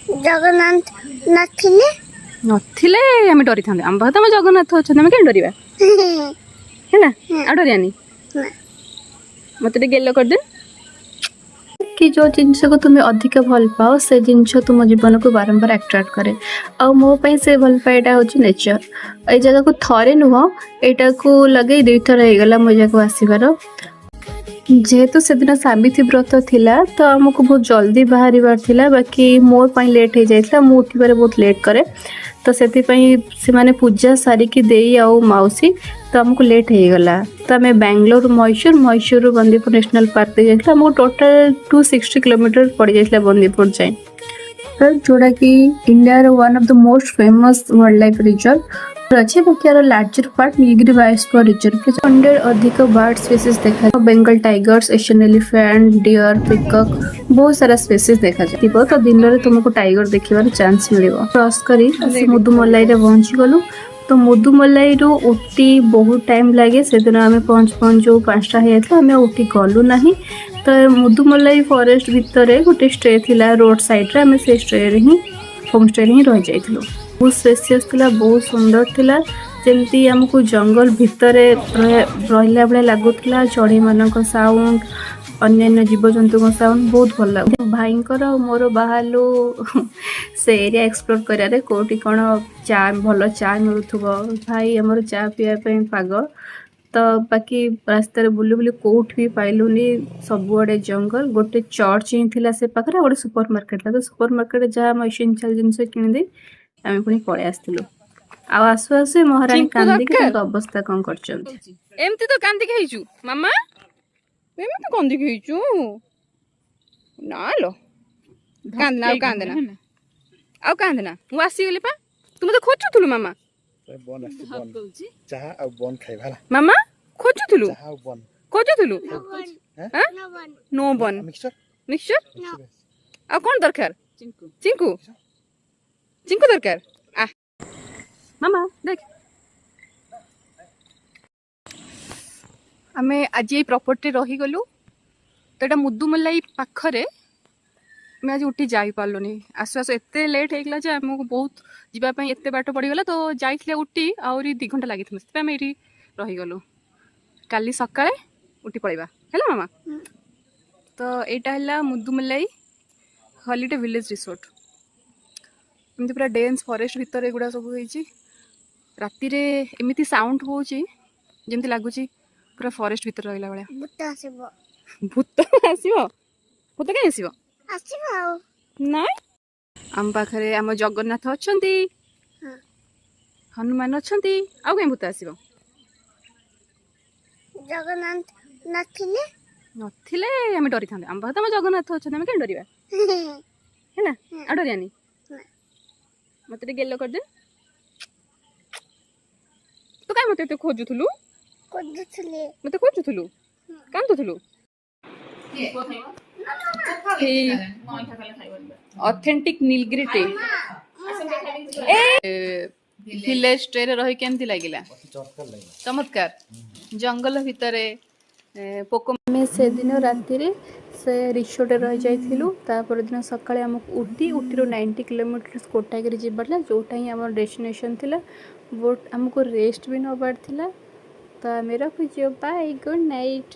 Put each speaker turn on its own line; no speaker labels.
ଜଗନ୍ନାଥ ନଥିଲେ।
ନଥିଲେ ଆମେ ଡରିଥାନ୍ତେ। ଆମ ପାଖରେ ତ ଆମ ଜଗନ୍ନାଥ ଅଛନ୍ତି, ଆମେ କାହିଁ ଡରିବା? ହେଲା, ଆଉ ଡରିବାନି।
ନା।
ମତେ ଟିକେ ଗେଲ କରିଦେ।
କି ଯେଉଁ ଜିନିଷକୁ ତୁମେ ଅଧିକ ଭଲ ପାଅ, ସେ ଜିନିଷ ତୁମ ଜୀବନକୁ ବାରମ୍ବାର ଆଟ୍ରାକ୍ଟ କରେ। ଆଉ ମୋ ପାଇଁ ସେ ଭଲ ପାଇବାଟା ହେଉଛି ନେଚର। ଏଇ ଜାଗାକୁ ଥରେ ନୁହଁ, ଏଇଟାକୁ ଲଗେଇ ଦୁଇଥର ହେଇଗଲା ମୋ ଏ ଜାଗାକୁ ଆସିବାର। ଯେହେତୁ ସେଦିନ ସାବିତ୍ରୀ ବ୍ରତ ଥିଲା, ତ ଆମକୁ ବହୁତ ଜଲ୍ଦି ବାହାରିବାର ଥିଲା। ବାକି ମୋ ପାଇଁ ଲେଟ୍ ହେଇଯାଇଥିଲା। ମୁଁ ଉଠିବାରେ ବହୁତ ଲେଟ୍ କରେ, ତ ସେଥିପାଇଁ ସେମାନେ ପୂଜା ସାରିକି, ଦେଇ ଆଉ ମାଉସୀ, ତ ଆମକୁ ଲେଟ୍ ହେଇଗଲା। ତ ଆମେ ବାଙ୍ଗାଲୋର ମହୀଶୂର, ମହୀଶୂରରୁ ବନ୍ଦିପୁର ନ୍ୟାସନାଲ୍ ପାର୍କ ଦେଇ ଯାଇଥିଲୁ। ଆମକୁ ଟୋଟାଲ୍ 260 କିଲୋମିଟର ପଡ଼ିଯାଇଥିଲା ବନ୍ଦିପୁର ଯାଏଁ, ଯୋଉଟାକି ଇଣ୍ଡିଆର one of the most famous wildlife reserve ଅଛି। ବାକି ୟାର larger part Nilgiri biosphere reserve. 100 ଅଧିକ ବାର୍ଡ ସ୍ପେସିସ୍ ଦେଖାଯାଏ। Bengal tigers, Asian elephant, deer, peacock, ବହୁତ ସାରା ସ୍ପେସିସ୍ ଦେଖାଯାଏ। ତ ଦିନରେ ତୁମକୁ ଟାଇଗର ଦେଖିବାର ଚାନ୍ସ ମିଳିବ। କ୍ରସ୍ କରି ଆସି ମୁଦୁମଲାଇରେ ପହଞ୍ଚିଗଲୁ। ତ ମୁଦୁମଲାଇରୁ ଉଟି ବହୁତ ଟାଇମ୍ ଲାଗେ। ସେଦିନ ଆମେ ପହଞ୍ଚୁ ପହଞ୍ଚୁ 5ଟା ହେଇଯାଇଥିଲା। ଆମେ ଉଟି ଗଲୁ ନାହିଁ। ତ ମୁଦୁମଲାଇ ଫରେଷ୍ଟ ଭିତରେ ଗୋଟେ ଷ୍ଟେ ଥିଲା ରୋଡ ସାଇଡ଼୍ରେ। ଆମେ ସେ ଷ୍ଟେରେ ହିଁ, ହୋମ୍ ଷ୍ଟେରେ ହିଁ ରହିଯାଇଥିଲୁ। ବହୁତ ସ୍ପେସିୟସ୍ ଥିଲା, ବହୁତ ସୁନ୍ଦର ଥିଲା। ଯେମିତି ଆମକୁ ଜଙ୍ଗଲ ଭିତରେ ରହିଲା ଭଳିଆ ଲାଗୁଥିଲା। ଚଢ଼େଇମାନଙ୍କ ସାଉଣ୍ଡ, ଅନ୍ୟାନ୍ୟ ଜୀବଜନ୍ତୁଙ୍କ ସାଉଣ୍ଡ ବହୁତ ଭଲ ଲାଗୁଥିଲା। ଭାଇଙ୍କର ଆଉ ମୋର ବାହାରିଲୁ ସେ ଏରିଆ ଏକ୍ସପ୍ଲୋର କରିବାରେ, କେଉଁଠି କ'ଣ ଚା, ଭଲ ଚା ମିଳୁଥିବ। ଭାଇ ଆମର ଚା ପିଇବା ପାଇଁ ପାଗଳ। ତ ବାକି ରାସ୍ତାରେ ବୁଲି ବୁଲି କେଉଁଠି ବି ପାଇଲୁନି। ସବୁଆଡ଼େ ଜଙ୍ଗଲ। ଗୋଟେ ଚର୍ଚ୍ଚ ହିଁ ଥିଲା ସେ ପାଖରେ ଆଉ ଗୋଟେ ସୁପର ମାର୍କେଟ ଥିଲା। ତ ସୁପର ମାର୍କେଟରେ ଯାହା ଆମ ଏସେନ୍ସିଆଲ ଜିନିଷ କିଣିଦେଇ ଆମେ ପୁଣି ପଳେଇ ଆସିଥିଲୁ। ଆଉ ଆସୁ ଆସୁ ଏ ମହାରାଣୀ
ଚିଙ୍କୁ
କାନ୍ଦିକି
ଦରକାର?
ତାଙ୍କ ଅବସ୍ଥା କ'ଣ କରିଛନ୍ତି।
ଏମିତି ତ କାନ୍ଦିକି ହେଇଛୁ ମାମା, ଏମିତି କାନ୍ଦିକି ହେଇଛୁ। ନା ଲୋ, କାନ୍ଦେନା, ଆଉ କାନ୍ଦେନା, ଆଉ କାନ୍ଦେନା। ମୁଁ ଆସିଗଲି ପା। ତୁ ମତେ ଖୋଜୁଥିଲୁ ମାମା?
ବନ୍ ଆସିଛି, ବନ୍। ଚାହା ଆଉ ବନ୍ ଖାଇବା ହେଲା।
ମାମା, ଖୋଜୁଥିଲୁ?
ଚାହା ଆଉ ବନ୍।
ଖୋଜୁଥିଲୁ? ନୋ ବନ୍।
ମିକ୍ସଚର।
ମିକ୍ସଚର। ଆଉ କ'ଣ ଦରକାର? ଚିଙ୍କୁ, ଚିଙ୍କୁ ଦରକାର। ଆ ମାମା, ଦେଖ, ଆମେ ଆଜି ଏଇ ପ୍ରପର୍ଟି ରହିଗଲୁ। ତ ଏଇଟା ମୁଦୁମଲାଇ ପାଖରେ। ଆମେ ଆଜି ଉଠି ଯାଇପାରିଲୁନି। ଆସୁ ଆସୁ ଏତେ ଲେଟ୍ ହେଇଗଲା ଯେ ଆମକୁ ବହୁତ ଯିବା ପାଇଁ ଏତେ ବାଟ ପଡ଼ିଗଲା। ତ ଯାଇଥିଲେ ଉଟି ଆହୁରି 2 ଘଣ୍ଟା ଲାଗିଥାନ୍ତା। ସେଥିପାଇଁ ଆମେ ଏଇଠି ରହିଗଲୁ। କାଲି ସକାଳେ ଉଠି ପଳେଇବା, ହେଲା ମାମା? ତ ଏଇଟା ହେଲା ମୁଦୁମଲାଇ ହଲିଡେ ଭିଲେଜ ରିସୋର୍ଟ। ଏମିତି ପୁରା ଡେନ୍ସ ଫରେଷ୍ଟ ଭିତରେ ଏଗୁଡ଼ା ସବୁ ହେଇଛି। ରାତିରେ ଏମିତି ସାଉଣ୍ଡ ହେଉଛି, ଯେମିତି ଲାଗୁଛି ପୁରା ଫରେଷ୍ଟ ଭିତରେ ରହିଲା ଭଳିଆ।
ଭୂତ ଆସିବ।
ଭୂତ ଆସିବ? ଭୂତ କାହିଁ ଆସିବ?
ଆସିବ ଆଉ।
ନାଇଁ, ଆମ ପାଖରେ ଆମ ଜଗନ୍ନାଥ ଅଛନ୍ତି, ହନୁମାନ ଅଛନ୍ତି। ଆଉ କାହିଁ ଭୂତ ଆସିବ?
ଜଗନ୍ନାଥ ନଥିଲେ।
ନଥିଲେ ଆମେ ଡରିଥାନ୍ତେ। ଆମ ପାଖରେ ତ ଆମ ଜଗନ୍ନାଥ ଅଛନ୍ତି, ଆମେ କାହିଁ ଡରିବା? ହେଲା, ଆଉ ଡରିବାନି।
ନା।
ମତେ ଟିକେ ଗେଲ କରିଦେ। ତୁ କାଇଁ ମତେ ଏତେ ଖୋଜୁଥିଲୁ?
ଖୋଜୁଥିଲି।
ମତେ ଖୋଜୁଥିଲୁ, କାନ୍ଦୁଥିଲୁ। ଅଥେଣ୍ଟିକ ନୀଲଗିରି ଟି ଭିଲେଜ ଷ୍ଟେରେ ରହି କେମିତି ଲାଗିଲା?
ଅତି ଚମତ୍କାର ଲାଗିଲା।
ଚମତ୍କାର। ଜଙ୍ଗଲ ଭିତରେ ପୋକ
ଆମେ ସେଦିନ ରାତିରେ ସେ ରିସୋର୍ଟରେ ରହିଯାଇଥିଲୁ। ତାପରଦିନ ସକାଳେ ଆମକୁ ଉଟି, ଉଟିରୁ 90 କିଲୋମିଟର କୋଟାଗିରି ଯିବାର ଥିଲା, ଯେଉଁଟା ହିଁ ଆମର ଡେଷ୍ଟିନେସନ୍ ଥିଲା। ବଟ୍ ଆମକୁ ରେଷ୍ଟ ବି ନେବାର ଥିଲା। ତ ଆମେ ରଖୁଛୁ। Bye, good night.